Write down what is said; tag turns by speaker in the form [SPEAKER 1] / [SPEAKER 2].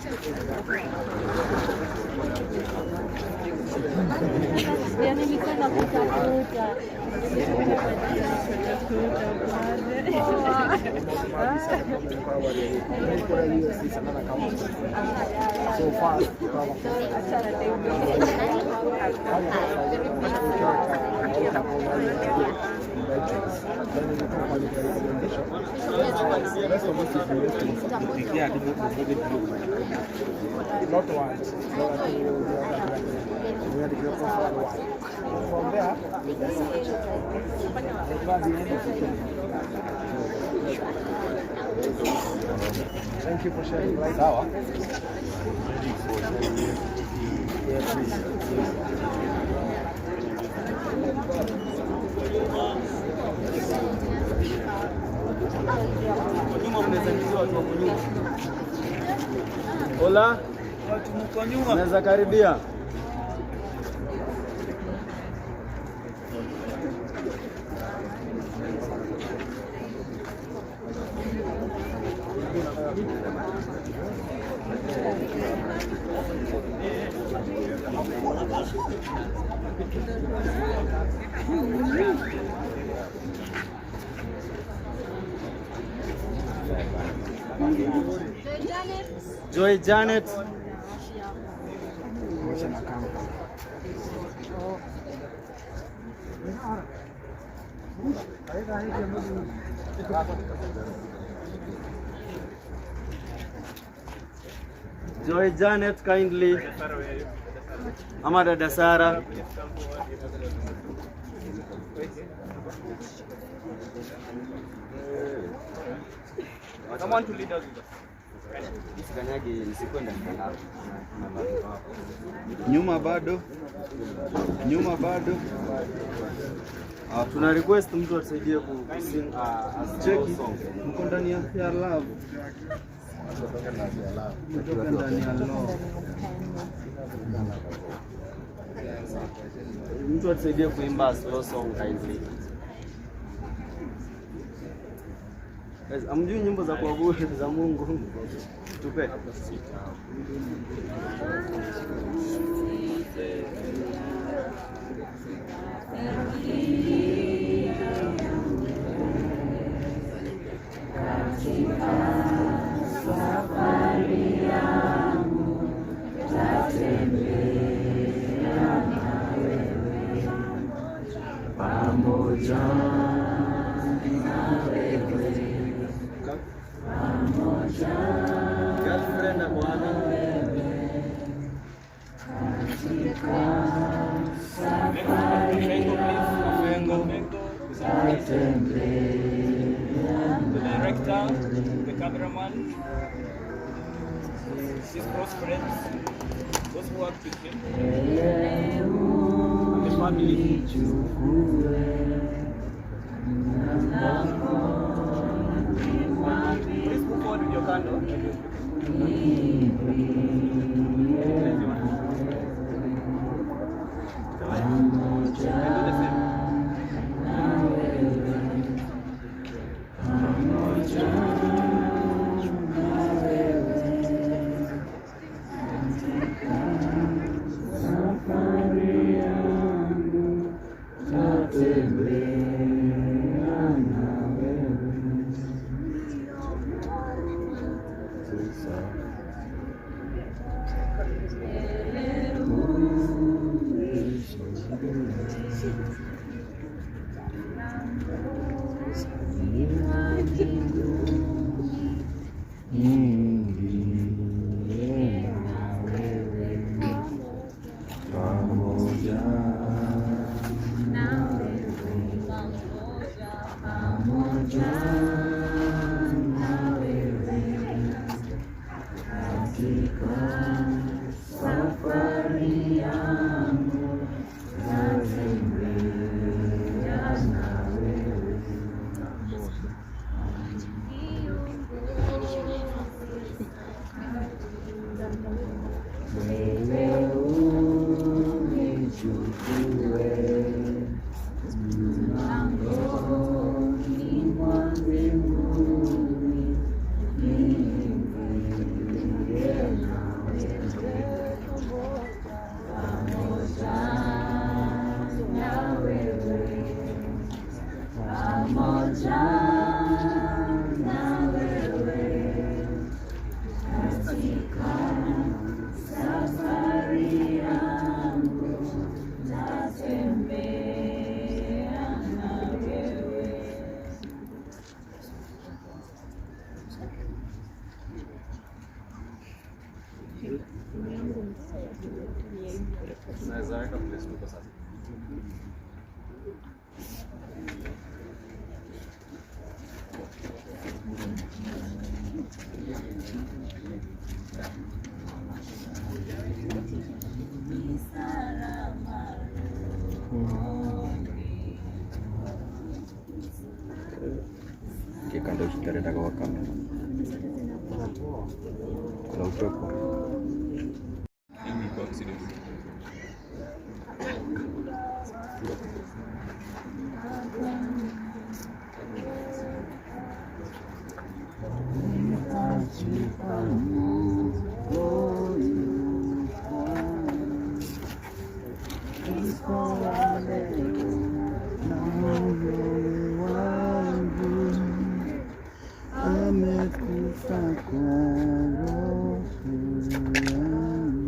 [SPEAKER 1] So fast. Not one. From there, thank you for sharing. Sawa. Yeah, please.
[SPEAKER 2] Nyuma mnaweza ingiza watu wako nyuma. Hola.
[SPEAKER 3] Watu mko nyuma.
[SPEAKER 2] Mnaweza karibia. Joy Janet. Joy Janet kindly. Ama dada Sara.
[SPEAKER 3] Someone to lead us.
[SPEAKER 2] Nyuma bado. Nyuma bado. Tuna request mtu atusaidie ku sing a slow song. Mko ndani ya love. Mtoke ndani ya love. Mtu atusaidie kuimba slow song kindly. Guys, amjui nyimbo za kuabudu za Mungu. Tupe. Girlfriend ako wapi?
[SPEAKER 3] Fengo, please.
[SPEAKER 2] Fengo.
[SPEAKER 3] The director, the cameraman, his close friends, those who worked with him, and the family. Please move forward with your candle. And do the same. Tunaweza weka place tuko sasa.
[SPEAKER 2] Kikanda ukikareta kwa kamera. Kuna upepo.
[SPEAKER 3] Hii ni kwa serious.
[SPEAKER 2] Amekufa kwa roho yangu.